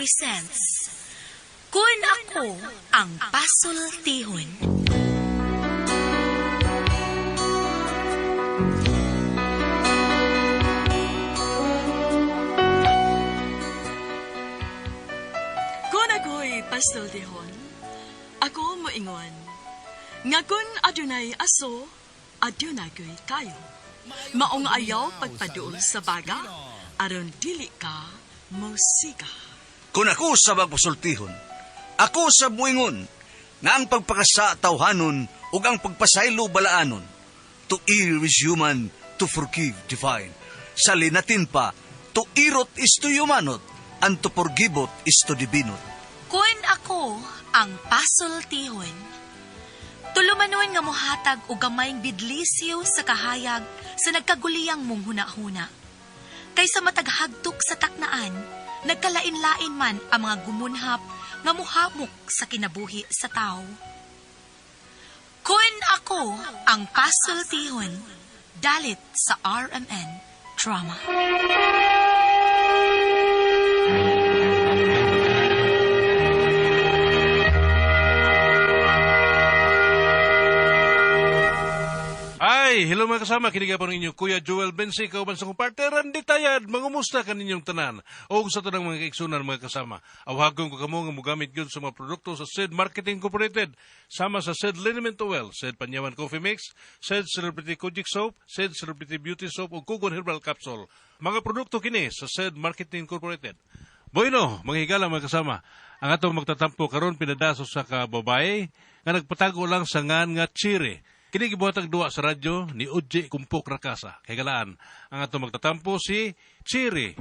presents Kun Ako Ang Pasultihon. Kung ako'y pasultihon, ako moingon, nga kun adunay aso, adunay ko'y kayo. Maong ayaw pagpaduol sa baga, aron dili ka musika. Kung ako sa magpasultihon, ako sa buingon, nga ang pagpakasa tawhanon ug ang pagpasaylo balaanon. To err is human, to forgive divine. Sa linatin pa, to irot is to humanot, and to forgivot is to divinot. Kun ako ang pasultihon. Tulumanon nga mohatag og gamayng bidlisiw sa kahayag sa nagkaguliyang mong hunahuna. Kaysa mataghagtok sa taknaan, nagkalain-lain man ang mga gumunhap nga muhamok sa kinabuhi sa tao. Kun ako ang pasultihon, dalit sa RMN Drama. Ay, hello mga kasama, kiniga po ninyo Kuya Joel Bensi, kauban sa kong partner, Randy Tayad, mangumusta kaninyong tanan. O sa tanang mga kaiksunan mga kasama. Awhagon ko kamo nga mugamit yun sa mga produkto sa SED Marketing Incorporated, sama sa SED Liniment Oil, SED Panyawan Coffee Mix, SED Celebrity Kojic Soap, SED Celebrity Beauty Soap o Kugon Herbal Capsule. Mga produkto kini sa SED Marketing Incorporated. Bueno, mga higala mga kasama, ang atong magtatampo karon pinadaso sa kababae nga nagpatago lang sa ngan nga Chiri. Kini gibuhatag duwa sa radyo ni Udji Kumpok Rakasa. Kay galaan, ang atong magtatampo si Chiri.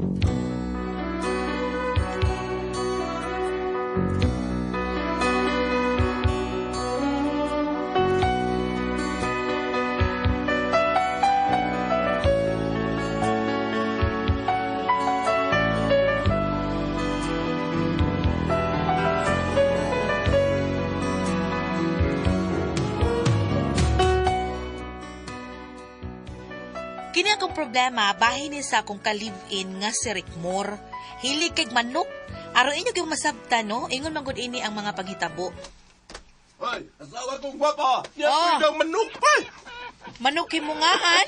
Kini akong problema, bahin ni sa akong ka-live-in nga si Rick Moore. Hilig kay manok. Aron inyo gyud masabtan, no? Ingon man gud ini ang mga panghitabo. Hoy, asawa kong gwapa. Niya Oh. oh. manok pa. Manok himungaan.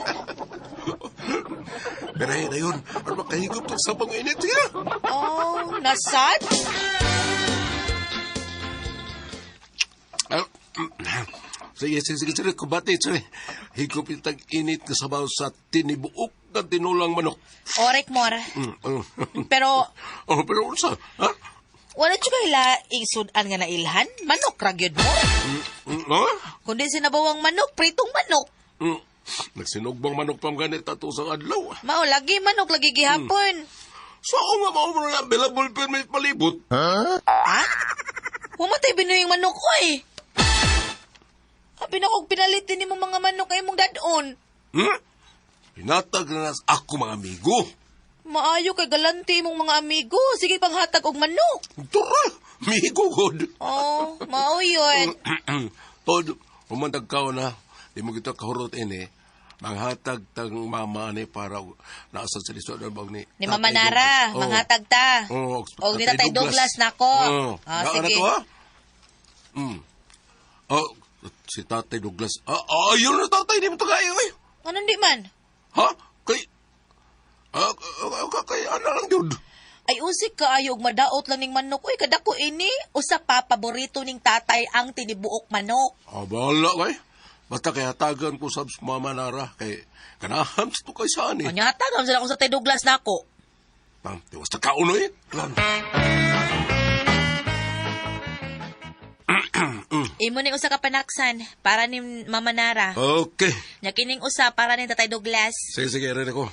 Pero na yun, ano ba kahigop tong sabang init siya? Oh, nasad? Ah, Sige, sige, sige, sige, kubate, sige. Higop yung tag-init na sabaw sa tinibuok na tinulang manok. O, Rick Moore. Oh. Pero, Oh, pero unsa? Ha? wala jud kay laing sudan nga nailhan? Manok ra gyud mo. Ha? Kundi sinabawang manok, pritong manok. Nagsinugbang manok pang ganit ato sa adlaw. Mao lagi manok lagi gihapon. So, ako nga mao mo na available permit palibot. Ha? Humatay binuying manok ko eh. Abi na kog pinalit din mo mga manok ay mong dadon. Hmm? Pinatag na nas ako mga amigo. Maayo kay galante imong mga amigo. Sige panghatag og manok. Tura! Migo god. Oh, mao yun. Tod, umantag ka na, di mo kita kahurot ini, manghatag tang mama ni para nasa sa lisod na bag ni Ni Mama Nara, Oh. manghatag ta. Oh, Og ni Tatay Douglas nako. Oh. Ah, Naa na sige. to, ha? Mm. Oh, si Tatay Douglas. Ah, ah, ayun na tatay, di mo tagayo eh. Anong di man? Ha? Kay, ah, ah, ah, kay, ano lang yun? Ay usik ka ayo og madaot lang ning manok. Uy, kadako ini. Usa pa paborito ning tatay ang tinibuok manok. Ah, bahala kay. Basta kay hatagan ko sa Mama Nara, kay kanahan sa to kay saan eh. Anya hatag sa ako sa Tatay Douglas nako. Pang, tiwas ta kauno eh. Lan. Imo ning usa ka panaksan para ni Mama Nara. Okay. Nya kining usa para ni Tatay Douglas. Sige, sige, ready ko.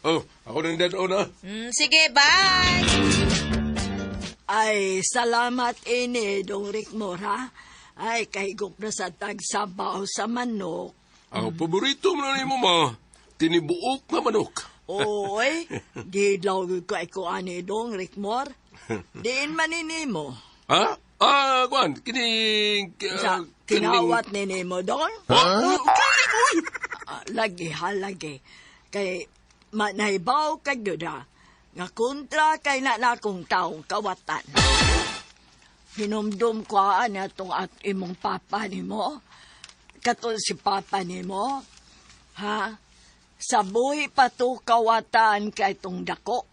Oh, ako nang dead on, ah. Sige, bye. Ay, salamat ini, Dong Rick Mora. Ay, kahigop na sa tagsabaw sa manok. Ang paborito mo na ni mo, ma. Tinibuok na manok. Oy, gidlaw ko ay ko ani, Dong Rick Mor. Diin man ini mo. Ha? Ah, kuan, kining... Sa kinawat ni nimo, Dong. Ha? Kini, uy! Ah, lagi ha, lagi. Kay, manahibaw ka gyud ha. Nga kontra kay na nakong taong kawatan. Hinumdum ko na itong at imong papa nimo. Katong si papa nimo. Ha? Sa buhi pa to kawatan kay itong dako.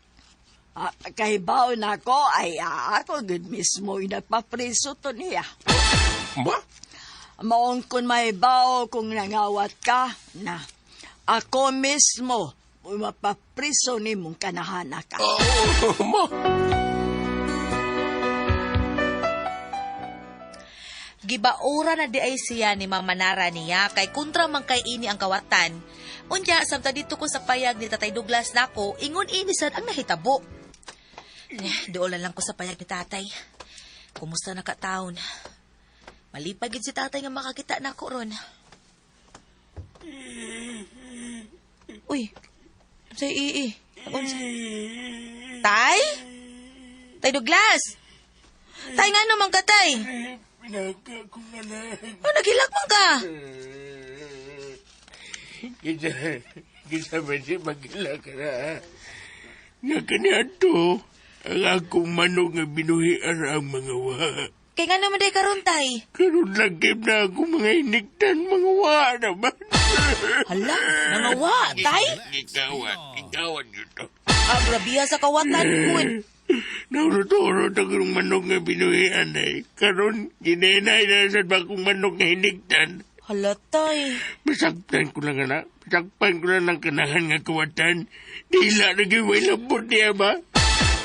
Ah, kahibaw na ako ay ako gud mismo inagpapriso to niya. Ma? Maong kun mahibaw kung nangawat ka na ako mismo mapapriso nimong kanahana ka. Oh, ma. Gibaora na di ay siya ni Mama Nara niya kay kontra man kay ini ang kawatan. Unya samtang dito ko sa payag ni Tatay Douglas nako, ingon ini sad ang nahitabo. Eh, dool na lang ko sa payag ni Tatay. Kumusta na ka taon? Malipay gid si Tatay nga makakita nako ron. Uy, say ii. Unsa? Tay? Tay Douglas! Tay nga naman ka, Tay? Oh, naghilak man ka. Kita, kita ba si magila ka na? Nga kaniadto, ang akong manok nga binuhian ang mga wa. Kay nga naman day karon, Tay. Karon lagim na ako mga iniktan, mga wa naman. Hala, nangawa, Tay. Ikawan, ikawan yun to. Ah, grabiha sa kawatan, kun. Naurot-urot akong manok nga binuhian ay. Karon, ginenay na sa bakong manok nga hiniktan. Hala, Tay. Masaktan ko lang anak. Masakpan ko lang ang kanahan nga kawatan. Dila na kayo lambot niya ba?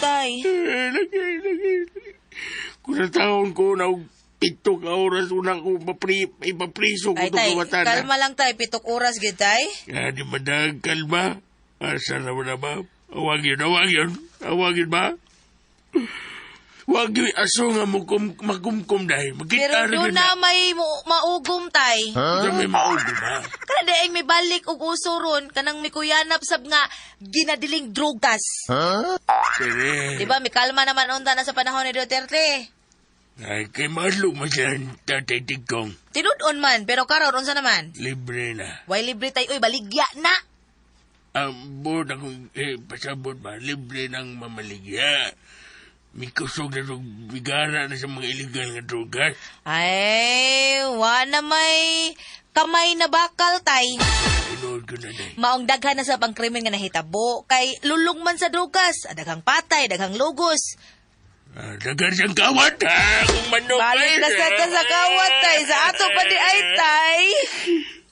Tay. Eh, lagi, lagi, lagi. Kung sa taon ko na og 7 ka oras una ko ipapriso ko Ay, itong Tay, kawatan. kalma lang, Tay. 7 oras, gid, Tay. Ya, di ba na, kalma? Asa na ba na ba? Awag yun, awag yun. Awag yun ba? Wag yun, aso nga mukum, makumkum dahil. Pero Magkita doon na may maugom, Tay. Sa may maugom, ha? Kana daing may balik og uso ron kanang mikuyanap sab nga ginadiling drogas. Sige. Di ba? May kalma naman unta na sa panahon ni Duterte. Ay, kay mahalo man siya ang tatay Tigong. Tinud-on man, pero karon unsa naman? Libre na. Way libre tayo, uy, baligya na. Ang buod akong pasabot ba, libre ng mamaligya. May kusog na itong bigara na sa mga illegal nga drogas. Ay, wa na may kamay na bakal tay. Tinood ko na dahil. Maong daghan na sa pangkrimen nga nahitabo kay lulong man sa drogas, ah, daghang patay, daghang lugos. Ah, dagan siyang kawat ha, kung manok. Balik na sa ta sa kawat tay, sa ato pa di ay tay.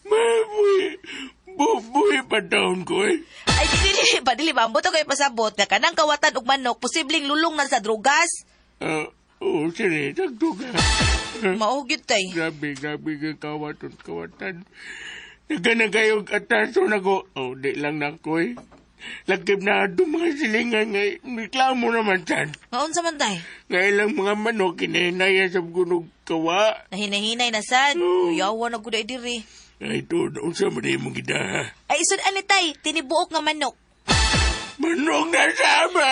Mabuhi, bubuhi pa taon ko eh. Ay dili dili ba dili ba ambot kay pasabot nga kanang kawatan og manok posibleng lulong na sa drogas. Ah, oo, sige, tagto ka. Mao gyud tay. Grabe, grabe ka kawat at kawatan. Nagka na kayo ataso na ko. Oh, di lang na ko eh. Lakip na ato mga silingan nga reklamo naman san. Maunsa man tay? Nga ilang mga manok kinahinaya sa gunog kawa. Nahinahinay na sad. Oo. Kuyawa na gud ay diri. Ay, ito, unsa man mo kita ha? Ay isod ani tay, tinibuok nga manok. Manok na sama!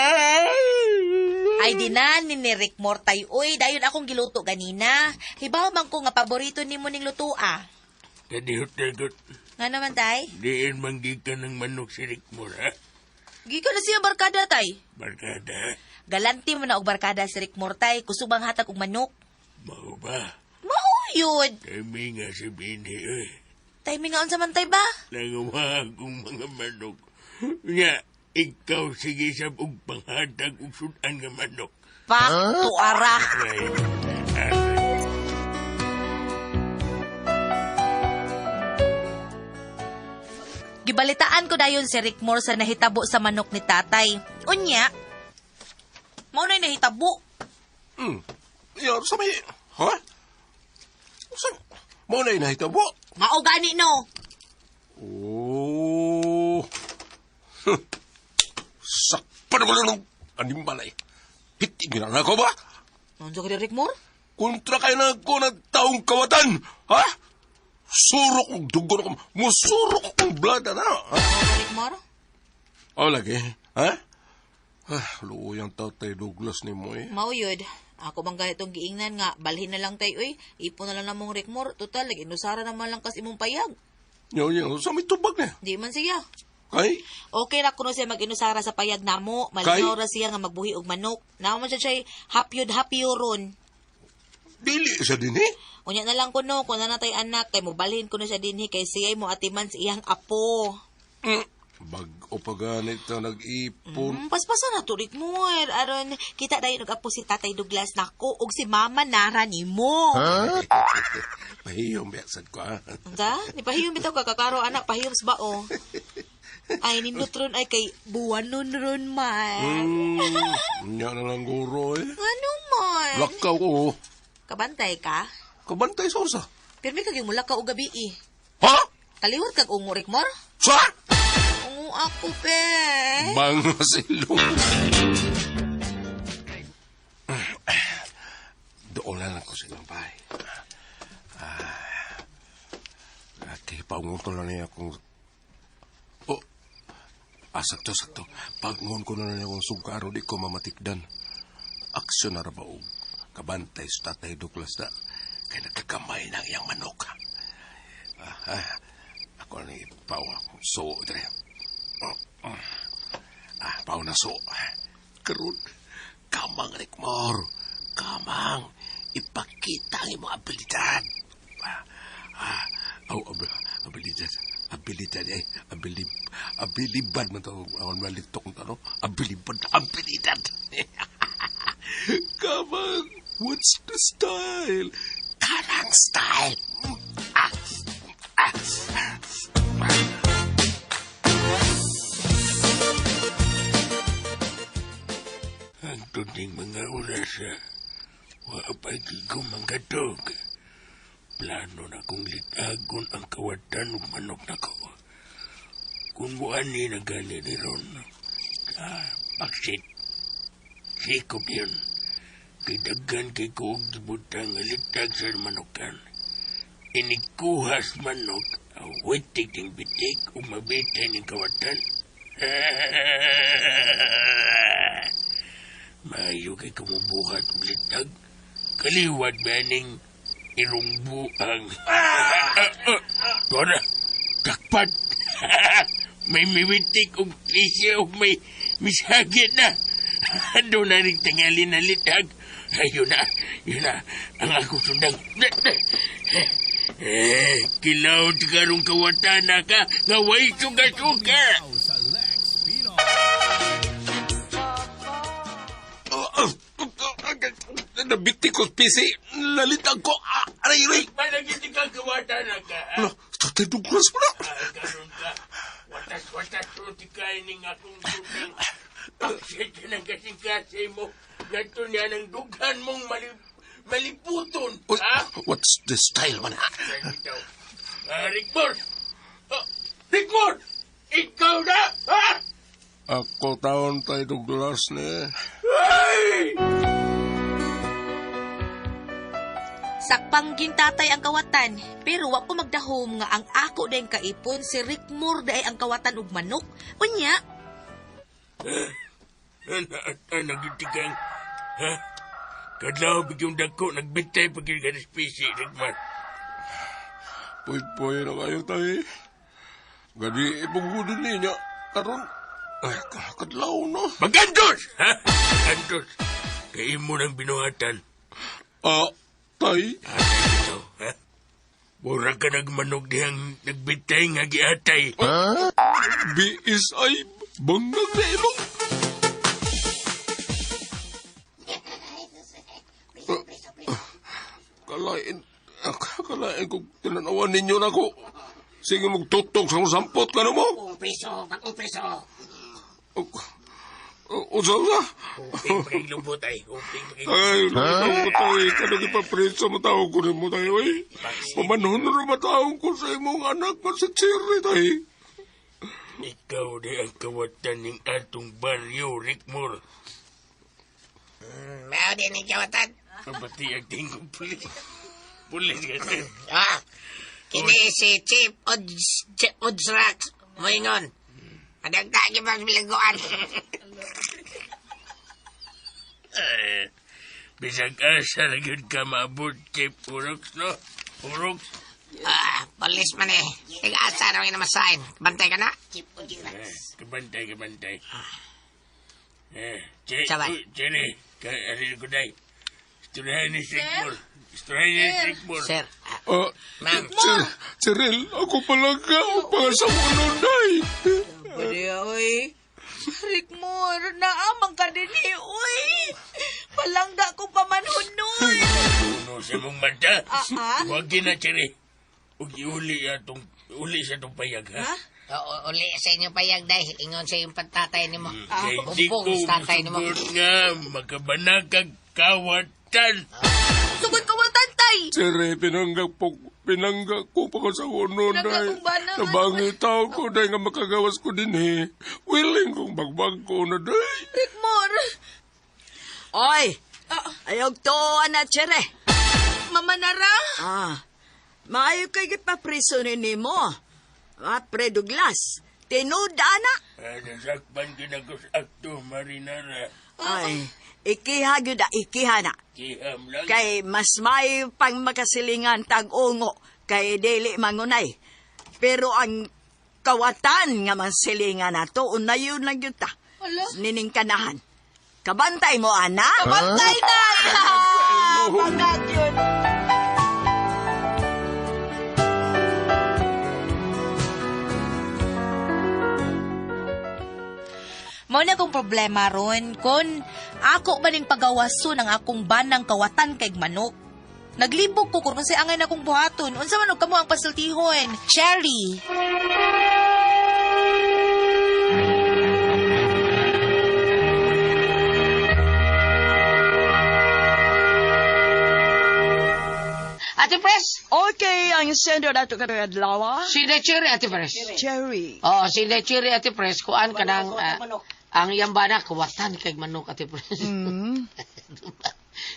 Ay di na ni ni Rick Mortay. Uy, dayon akong giluto ganina. Hibaw man ko nga paborito nimo ning lutoa. Kadihot na got. Nga naman tay? Diin manggikan ng manok si Rick Moore, ha? Gikan na siya barkada tay. Barkada, Galanti mo na og barkada si Rick Mortay kusubang hatag og manok. mao ba? Mao yun. Kami nga si Bini, eh. Timing nga unsa man tay ba? Nangawa akong mga manok. Nga, ikaw sige sa og panghatag og sudan nga manok. Pak tuara. Ay, ay. Gibalitaan ko dayon si Rick Moore sa nahitabo sa manok ni tatay. Unya, mao na'y nahitabo. Ya, sa may... Ha? Sa... Mo na inahitabo. Mao gani no. Oh. Huh. Sakpan ko lang ng animal ay. Pitig na ko ba? Unsa ka di, Rick Moore? Kontra kayo na ko ng taong kawatan. Ha? Surok ang dugo na ko. Musurok ang blada na. Ha? Rick Moore? Oh, lagi. Ha? Ah, luoy ang tatay Douglas ni mo eh. Mao yun. Ako bang ganitong giingnan nga, balhin na lang tayo, uy. Ipon na lang namong Rick Moore. Total, nag-inusara naman lang kas imong payag. Yo, yo, sa may tubag niya. Di man siya. Kay? Okay ra kuno siya mag-inusara sa payag namo. Malingaw ra siya nga magbuhi og manok. Namo man siya siya'y hapyod-hapyo ron. Dili siya din eh. Unya na lang kuno, kung na natay anak, kay mobalhin kuno siya dinhi kay siya mo atiman sa iyang apo. Bag-o pa ganit na nag-ipon. Paspasa na to, Rickmore. Aron, kita dayon og apo si Tatay Douglas nako og si Mama Nara nimo. Pahiyom biyasad ko ha. Unsa? Ni pahiyom bitaw ka kakaro anak, pahiyom sa bao. Ay nindot ron ay kay buwanon ron man. Nya na lang guro eh. Ano man? Lakaw ko. Kabantay ka? Kabantay sa usa. Pirmi kag yung mula ka og gabi eh. Ha? Kaliwat kag ungo, Rickmore? Sa? Ungo ako, pe. Bang silong. Doon na lang ko silang bahay. Ah, okay, paungon lang niya kung... Oh, sakto, sakto. Paungon ko na lang niya kung sugaro di ko mamatikdan. Aksyon na ra ba og kabantay sa Tatay Douglas na kay nagkakamay ng iyang manok. Ako na ipaw akong so, dre. Pao na so. Karon, kamang Rickmore. Kamang, ipakita ang imong abilidad. Abilidad. Abilidad, eh. Abilibad man to. Awan malitok na, no? Abilibad, abilidad. Kamang, what's the style? Karang style. Ang tuning mga oras, wa pa ko mangatog. Plano na kong litagon ang kawatan ug manok nako. Kung buwan ni nagani ni Ron, paksit. Sikop yun. Kay daghan kay ko og gibutang nga litag sa manukan. Inikuhas manok, awitik ting bitik ug mabitay ning kawatan. Maayo kay kumubuhat og litag. Kaliwat ba ning irong buang. Tora, takpat. May miwitik og klise og may misagit na. Doon na rin tingali na litag. Ay, yun na, ang akong sundang. Kilaw ti karong kawatan na ka, nga way suga-suga. Nabiti ko, PC. Lalitag ko. Aray, aray. Palagiti ka kawatan na ka. Ala, Tatay Douglas mo na. Karon ka, watas-watas ko ti kainin akong sundang. Paksit ng kasing-kasing mo. Ganto niya ng dughan mong maliputon. Uy, Ha? what's the style man? Rickmore! Rickmore! Ikaw na! Ha? Ako taon tayo Douglas ni. Ay! Sakpang gintatay ang kawatan, pero wa ko magdahom nga ang ako dayong kaipon si Rickmore day ang kawatan og manok. Unya, Nagitigang. Ha? Kadlaw bigyong dagko, nagbitay pag yung ka spesi, Rickmore. Puy-puy na kayo tayo. Gani ipugudon niya. Karon, ay, kadlaw no. Magantos! Ha? Antos. Kay mo ng binuhatan. Tay. Ito, ha? Mura ka nagmanog dihang nagbitay nga giatay. BSI, bangag na ilong. Kalain, kalain kung tinanawan ninyo na ko. Sige, magtutog sa sampot ka na mo. Bagong piso, bagong piso. Unsa sa? Uping pakilubot ay. Uping pakilubot. Ay, lubot tayo. Kanang ipapreso mo tao ko rin mo tayo eh. Pamanhon na matawag ko sa imong anak mo sa Cherry tayo. Ikaw di ang kawatan ng atong baryo, Rickmore. Mao din ang kawatan. Pabati ang tingkong pulis. Pulis kasi. Kini si Chief Odsrak. Moingon. Madagdag yung mga bilangguan. Bisag asa na yun ka maabot, Chief Urox, no? Urox. Ah, policeman eh. Tiga-asa na mga namasahin. Bantay ka na? Kabantay, kabantay. Eh, Sabay. Jenny, kay ko day. Istoryahin ni Sigmar. Istoryahin ni Sigmar. Sir. Ah, Ma'am. Sir, Cyril, ako palangga. Ang pangasawa nun, day. Pwede, oy. Rickmore, naamang ka din eh, uy. Palangga ko pamanhunoy. Puno sa mong mata. Ah, ah? Huwag na, Cherry. Ug iuli atong uli sa itong payag, ha? Oo, uli sa inyo payag, day. Ingon sa iyong pantatay nimo. Kay di ko Bumbong sa tatay nimo. musugot nga makabanakag kawatan. Sugod ka wa tantay. Sir, pinangga po, pinangga ko pangasawa nun, Pinangga day. kong bana, ano? Nabangitaw ko, day, nga makagawas ko din, eh. Willing kong bagbag ko na, day. Rickmore. Oy, ayaw to, ana, Chere. Mama Nara. Ah, maayo kay gipapriso ni nimo. Ah, Pre Douglas, tinud ana. Ah, nasakpan ka na ko sa akto, Marinara. Ay, ikiha gyud na, ikiha na. Kiham lang. Kay mas may pang makasilingan tag-ungo kay dili mangunay. Pero ang kawatan nga mansilingan nato unayon lang gyud ta. Ala. Nining kanahan. Kabantay mo ana. Kabantay na. Pagkat yun. Mao na akong problema ron kon ako ba ning pagawason ang akong banang kawatan kay manok. Naglibog ko kung unsay angay na akong buhaton. Unsa man og kamo ang pasultihon? Cherry. Ate Pres, Okay, ang sender nato karong adlaw. si De Cherry, Ate Pres. Cherry. Oo, si De Cherry, Ate Pres, kuan ka ng, ang iyang bana, kawatan kay manok, Ate Pres. Mm.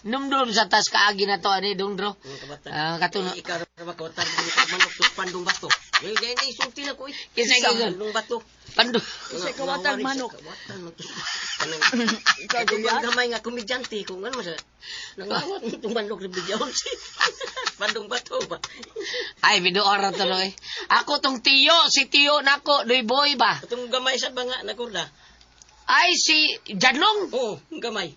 Numdum sa tas kaagi na to, ani, dungdro. Ah, katuno. Ikaw ra ba kawatan ko manok to pandong bato. Gay gay ni sulti na ko eh. Kinsa gyud? Pandong bato. Pando. Kasi kawatan manok. Kawatan man to. Kanang Ikaw Katong Goliath? gamay nga komedyante kung ano man sa nangawat itong manok ni Bidyaon si Pandong bato ba. Ay, binuor na tuloy. Ako tong tiyo, si tiyo nako, doy boy ba? Katong gamay sa banga nakurda. Ay, si Janong. Oo, ang gamay.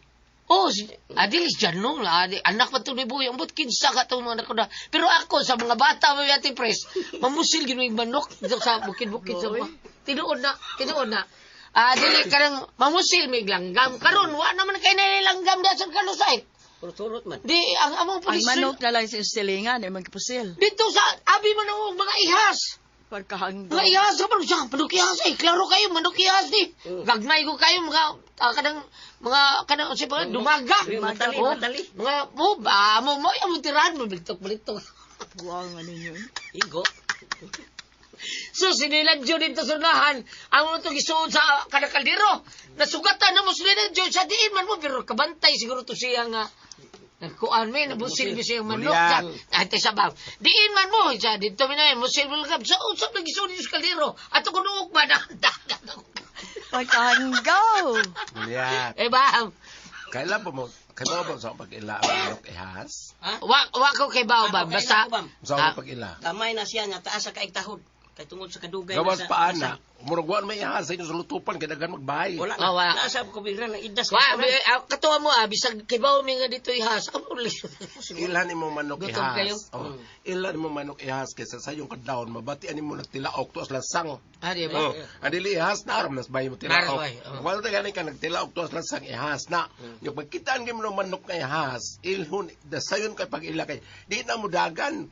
Oh, si, adili si Janong la, adi, anak pa to ni Boy, ambot kinsa ka tong mga nakuda. Pero ako sa mga bata may ati pres, mamusil gid yung manok dito sa bukid-bukid sa mga. Tinuod na, tinuod na. Ah, dili kanang mamusil may langgam karon wa naman kay langgam da sa kanusay. Turut-turut man. Di ang among Ang pulis manok na lang sa silingan ay magpusil. dito sa abi man ang mga ihas. Pagkahanggaw. Mga ihas ka pa siya, manok ihas eh. Klaro kayo, manok ihas ni. Gagmay ko kayo mga kanang mga kanang unsay pa dumaga. Matali, Oh, matali. Mga mo ba mo mo among tirahan mo balitok-balitok. Wow, ano yun? Igo. So siniladyo dito sa unahan, ang mo itong isuod sa kada kaldero. Nasugatan na mo siniladyo sa diin man mo pero kabantay siguro to siya nga nagkuan mi nabusil mi siyang manok sa Bulian. ate sa bang. Diin man mo sa dito mi na musil mo lang sa usap lagi isuod dito sa kaldero. Ato kuno ba na dagat ako. Pagkahanggaw. Goliath. Eh ba? Kailan po mo, kailan po sa pag-ila ang manok ihas? Wa wa ko kay bao ba Ako, basta kailan ko, Bam? Sa Ah. akong pag-ila. Gamay na siya nga taas sa kaig tahod. Kay tungod sa kadugay Gawas na sa pa ana, murag wa may ihas sa inyo sa lutupan kay daghan magbahay. Wala na. Oh, wala. Nasa ko bigla ng idas. Wa katuwa mo ah bisag kay bao mi nga dito ihas. Amo Ilan imo manok Gutom ihas? kayo? Oh, ilan imo manok ihas kaysa sa iyong kadlawon mabati ani mo nagtilaok tuas lasang. Ah, di ba? Oh, ang dili ihas na aram nas bay mo Naras tilaok. bay, oh. Wala ta gani ka nagtilaok tuas lasang ihas na. Yung pagkitaan gyud mo ng manok nga ihas, ilhon dasayon kay pag ila kay di na mo dagan.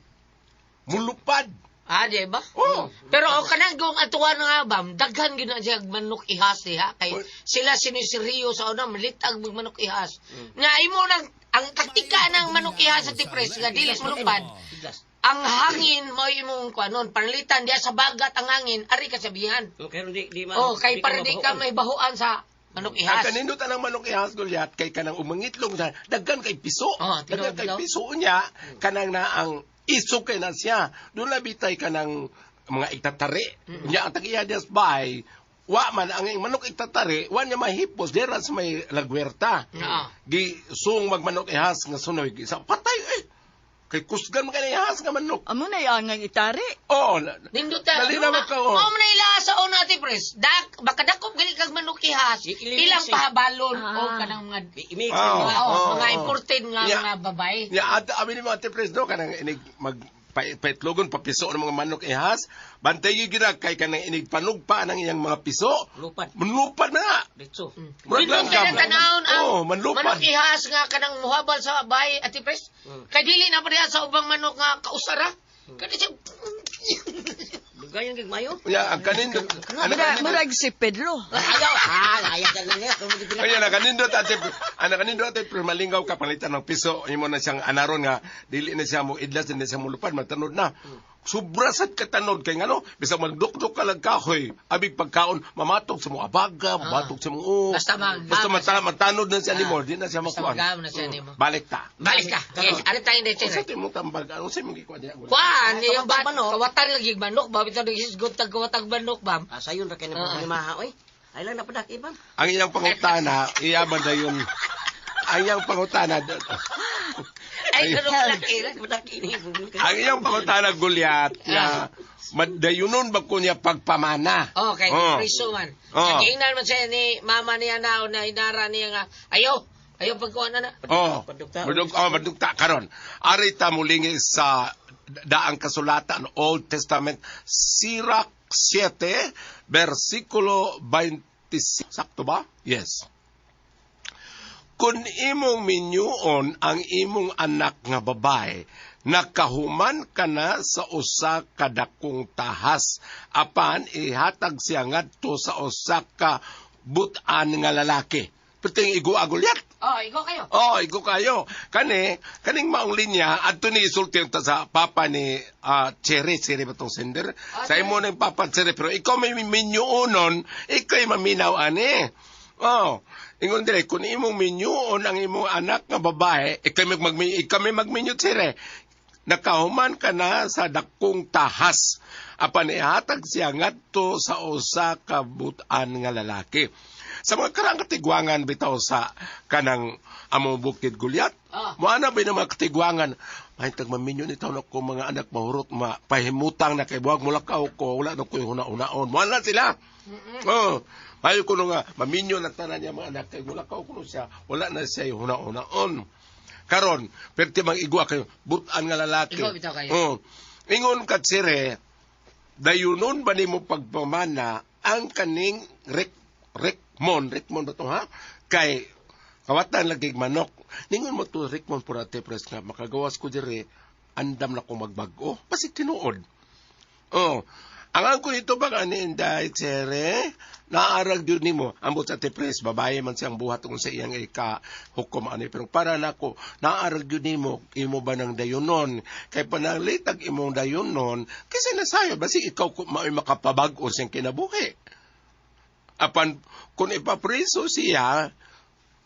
Mulupad. Ah, di ba? Oh. Pero o kanang kung atuwa na nga bam, daghan gyud na siya manok ihas diha kay sila siniseriyo sa una malitag mag manok ihas. Nga imo nang ang taktika ng manok ihas sa tipres nga dili mulupad. Iglas. Ang hangin mo imong kuanon, panlitan diha sa bagat ang hangin, ari kasabihan. Kay di di Oh, kay para di ka may bahuan sa manok Ang ihas. kanindot ang manok ihas Goliath kay kanang umangitlong siya, daghan kay piso. Oh, tinuod Daghan kay daw. piso niya kanang na ang isok kay na siya. Doon labitay kanang mga igtatari. Nya ang tagiya dias bay, wa man ang manok igtatari, wa niya mahipos dira sa may lagwerta. Oo. Gi sung magmanok ihas nga sunoy sa patay eh. Kay kusgan man kay ihas nga manok. Amo na iangang itari. Oo. Nindot ta. Dali na ka, oh. Mao man na ilasa o nati pres. Dak makadakop gali kag manok ihas. Ilang pahabalon o kanang mga I-mix. Ah. Oo, Oo, mga oo. important nga Yeah. mga babae. Ya, at abi ni mga Pres do kanang inig mag paitlogon papiso ng mga manok ihas. Bantay gyud gina kay kanang inig panugpa ng iyang mga piso. Lupad. Manlupad na. Ditso. Murag Nindot lang kay kam. tanawon ang Oo, manlupad. manok ihas nga kanang muhabal sa bahay ati pres. Kay dili na pa diha sa ubang manok nga kausara. Kani siya Dugayan kag mayo. Ya, ang kanindot. Ano Murag, kanindot? murag si Pedro. Ayaw. Ah, ayaw ka lang niya. Kaya nakanindot ate, ang nakanindot ate, pero malingaw ka palitan ng piso, imo na siyang anaron nga, dili na siya mo idlas, dili na siya mo lupad, matanod na. Sobra sad katanod kay ngano, bisag magdukdok ka lang kahoy, abig pagkaon, mamatog sa mo abaga, mamatog sa mo oo. Basta Basta matanod na siya nimo, di na siya Basta makuan. magam na siya nimo. Balik ta. Balik ka. Yes, ano tayo dito? Unsa ti mo tambag? Ano sa imong gikuan diha? Kuan, Ay, yung bat, kawatag manok. kawatan lagi manok ba? Bitaw nagisgot tag kawatag manok ba? Ah, sayon ra kay na problema oy. Ay lang napadak ibang. Ang iyang pangutana, iya man dayon. Ang iyang pangutana, Ay, ganun laki. Napadak ini. ang iyang pangutana Goliath nga madayunon ba ko niya pagpamana? Oh, kay Oh. priso man. Oh. Nagiingnan man siya ni mama niya na o na inara niya nga, ayaw, ayaw pagkuhan na na. Oh, Padugta. madugta karon. Ari ta mulingi sa daang kasulatan Old Testament Sirach 7 versikulo 26. Sakto ba? Yes. Kung imong minyuon ang imong anak nga babae, nakahuman ka na sa usa ka dakong tahas, apan ihatag siya ngadto sa usa ka butan nga lalaki. Perting igo agulyat. Oh, ikaw kayo. Oh, igo kayo. Kani, kaning maong linya adto ni isulti ta sa papa ni Cherry, Cherry ba tong sender? Sa imo ning papa Cherry, pero ikaw may minyuonon, ikay maminaw ani. Oh, ingon dire kun imong minyuon ang imong anak nga babae, ikay mag ikay may magminyo Cherry. Nakahuman ka na sa dakong tahas. Apan ihatag siya ngadto sa usa ka butan nga lalaki. Sa mga karang katigwangan bitaw sa kanang among bukid Gulyat. Ah. Moana ba yung mga katigwangan? Ay, tag maminyo ni taon ako mga anak mahurot ma pahimutang na kay buwag mulakaw ko wala na ko yung huna-hunaon. Moana sila. Oh, ayo ko nga maminyo na tanan niya mga anak kay mulakaw ko siya wala na siya yung huna-hunaon. Karon, perti mang igwa kayo, butan nga lalaki. Igwa bitaw kayo. Oh. Ingon ka tsire, dayunon ba nimo pagpamana ang kaning rekmon, rekmon ba to ha? Kay kawatan lagi manok. Ningon mo to rekmon pura te pres nga makagawas ko dire andam na ko magbag-o. Basig tinuod. Oh. Ang angko nito ba ani inday tsere? Naarag gyud nimo ambot sa te pres babae man siyang buhat kung sa iyang ika hukom ani pero para nako naarag gyud nimo imo ba nang dayunon kay pananglitag imong dayunon kasi nasayo basi ikaw ko mao'y makapabag-o siyang kinabuhi. Apan kung ipapriso siya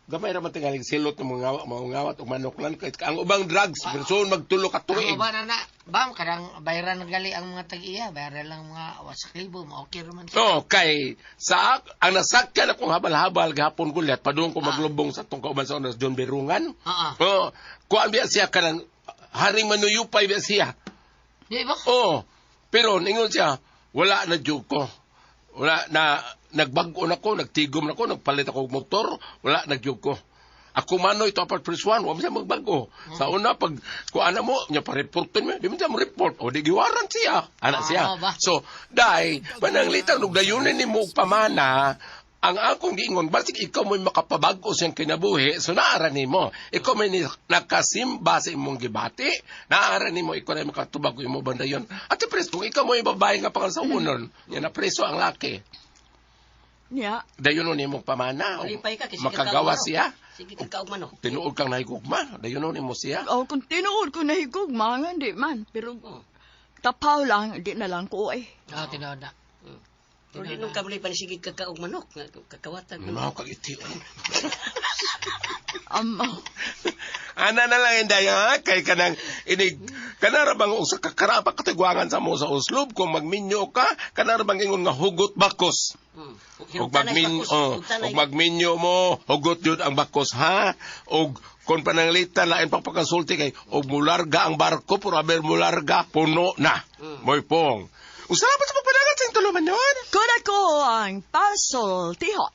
gamay ra man tingaling silot ng mga mga og manok lang kay ang ubang drugs person magtulo ka Ang tuig. uban na na, bam, karang bayaran na gali ang mga tag-iya, bayaran lang mga wasak libo, ma-okay raman siya. No, kay sa ang nasakyan akong habal-habal gahapon gulyat padung ko maglubong sa tong kauban sa onas John Berungan. Oo. Oh, kuan biya siya kanang haring manuyupay biya siya. Di ba? Oh, pero ningon siya, wala na jud ko. Wala na nagbag-o na ko, nagtigom na ko, nagpalit ako og motor, wala na jud ko. Ako manoy to apart press one, wa man siya magbag-o. Sa una pag kuan na mo, nya pa-reportin mo, di man siya mo report o di giwaran siya. Ana siya. Ah, ba? So, dai pananglitan og dayunin nimo og pamana, ang akong giingon basig ikaw mo'y makapabag-o siyang kinabuhi, so naara nimo. Ikaw may nakasimba sa imong gibati, naara nimo ikaw na makatubag imo bandayon. At pres kung ikaw mo'y babae nga pangasawunon, nya na preso ang laki. Niya. Dayonon nimo pamana, og Malipay ka, kasi makagawa kakaw- siya. Sige kag manok. Tinuod kang nahigugma, dayonon nimo siya. Oh, kung tinuod ko nahigog, mga di man. Pero tapaw lang, di na lang ko eh. Oo, tinuod na. Pero di nung kamli pa sige kakaog manok, nga kakawatan. Mao kag iti. Amaw. Ana na lang inday ha kay kanang inig kanara bang usa ka karapa katigwangan sa mo sa uslob kung magminyo ka kanara bang ingon nga hugot bakos. Og magmin oh, og magminyo mo hugot jud ang bakos ha og Kung pananglitan lain pang pagkasulti kay og mularga ang barko, pero aber mularga, puno na. Moy pong. Usalamat sa pagpadagan sa tulumanon. Kun ako ang pasultihon.